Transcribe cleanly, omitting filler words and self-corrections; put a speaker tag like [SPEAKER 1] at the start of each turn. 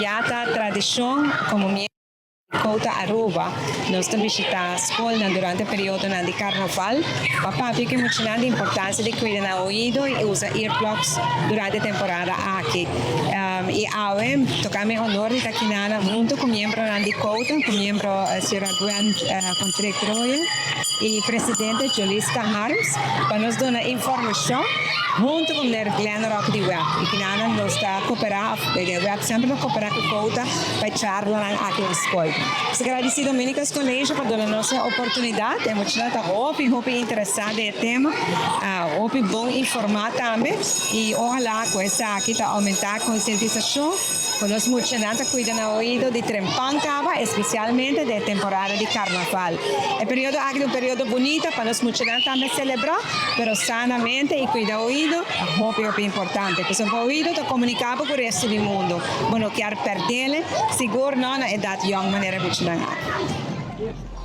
[SPEAKER 1] Ya ta tradicion como miembro di Quota Aruba, nos ta bishita scolnan durante periodonan di Carnaval pa papia cu e muchanan di importancia di cuida nan oido y usa earplugs durante e temporada aki. Y awe toca mi honor di ta kinana hunto cu miembronan di Quota, cu miembro Sra. Gwen Contrick-Troje y presidente Joliska Harms pa nos duna informacion hunto cu meneer Glenn Rock di web. Y kinana nos ta coopera, of web semper ta coopera cu Quota pa e charlanan aki na scol. Nos ta gradeci Dominicus College pa duna nos e oportunidad. E muchanan ta hopi hopi interesa den e tema, hopi bon informa tambe y ohala cu esaki ta aumenta concientisacion cu nos muchanan ta cuida nan oido di trempan caba, especialmente den e temporada di Carnaval. E periodo aki ta un periodo bunita pa nos muchanan tambe celebra, pero sanamente y cuida oido ta hopi hopi importante. Pasobra oido ta comunica bo cu resto di mundo. Bo no kier perdele, sigur no na edad yong manera muchanan aki.